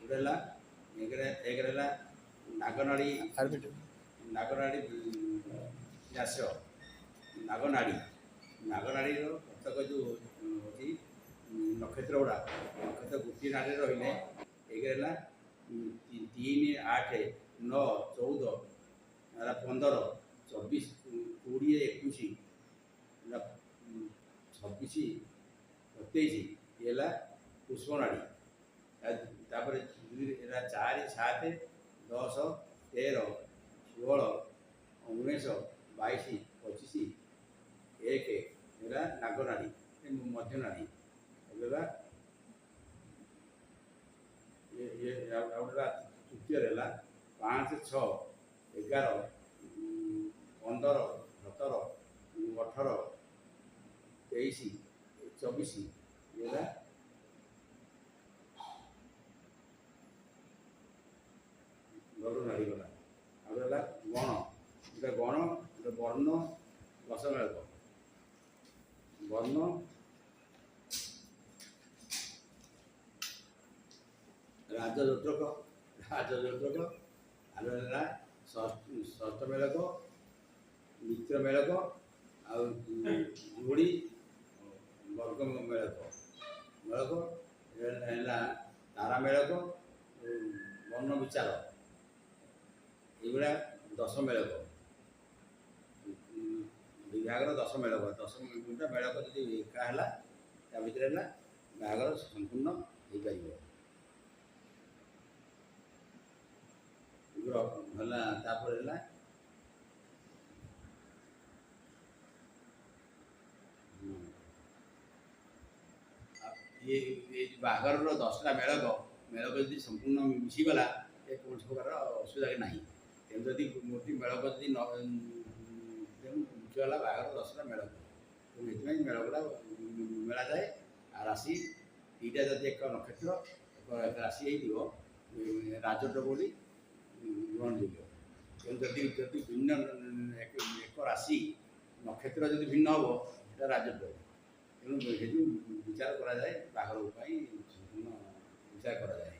ଗୋଟେ ହେଲା ଏକ ହେଲା ନାଗନାଡ଼ି, ନାଗନାଡ଼ି ବ୍ୟାସ, ନାଗନାଡ଼ି, ନାଗନାଡ଼ିର ପ୍ରତ୍ୟେକ ଯେଉଁ ଅଛି ନକ୍ଷତ୍ର ଗୁଡ଼ା, ନକ୍ଷତ୍ର ଗୋଟିଏ ନାଡ଼ିରେ ରହିଲେ ଏକ ହେଲା 3, 8, 9, 14, ହେଲା 15, 24, 20, 21, 26, 27, ଇଏ ହେଲା ପୁଷ୍ପନାଡ଼ି। ତାପରେ ହେଲା 4, 7, 10, 13, 16, 19, 22, 25, 1 ହେଲା ନାଗନାଡ଼ି, ମଧ୍ୟନାଡ଼ି। ହେଲା ଇଏ ଆଉ ହେଲା ତୃତୀୟରେ ହେଲା 5, 6, 11, 15, 17, 18, 23, 24, ହେଲା ଗରୁଡ଼ ନାଡ଼ି ଗଲା। ଆଉ ହେଲା ଗଣ, ଗୋଟେ ଗଣ, ଗୋଟେ ବର୍ଣ୍ଣ, ଦଶ ମେଳକ ବର୍ଣ୍ଣ, ରାଜଯୋଜକ, ରାଜଯୋଜକ। ଆଉ ହେଲା ଷଷ୍ଠ ମେଳକ, ମିତ୍ର ମେଳକ, ଆଉ ଯୋଡ଼ି ବର୍ଗ ମେଳକ, ମେଳକ ହେଲା ତାରା ମେଳକ, ବର୍ଣ୍ଣ ବିଚାର, ଏଇଗୁଡ଼ା 10 ମେଳକ। ବିଭାଗର 10 ମେଳକ, 10ଟା ମେଳକ ଯଦି ଏକା ହେଲା ତା ଭିତରେ ହେଲା ବାହାଘର ସମ୍ପୂର୍ଣ୍ଣ ହେଇପାରିବ। ହେଲା ତାପରେ ହେଲା ଇଏ ବାହାଘରର 10ଟା ମେଳକ, ମେଳକ ଯଦି ସମ୍ପୂର୍ଣ୍ଣ ମିଶିଗଲା ଏ କୌଣସି ପ୍ରକାର ଅସୁବିଧା ନାହିଁ। ତେଣୁ ଯଦି ଗୋଟିଏ ମେଳକ ଯଦି ନ, ତେଣୁ ମୁଖ୍ୟ ହେଲା ବାହାଘର 10ଟା ମେଳକ। ତେଣୁ ଏଥିପାଇଁ ମେଳକଟା ମେଳାଯାଏ। ଆଉ ରାଶି 2ଟା ଯଦି ଏକ ନକ୍ଷତ୍ର ଏକ ରାଶି ହେଇଥିବ ରାଜଟ ବୋଲି ଗ୍ରହଣଯୋଗ୍ୟ। ତେଣୁ ଯଦି ଯଦି ଭିନ୍ନ ଏକ ରାଶି ନକ୍ଷତ୍ର ଯଦି ଭିନ୍ନ ହେବ ସେଟା ରାଜଟ। ତେଣୁ ସେ ଯେଉଁ ବିଚାର କରାଯାଏ ବାହାଘର ପାଇଁ ସମ୍ପୂର୍ଣ୍ଣ ବିଚାର କରାଯାଏ।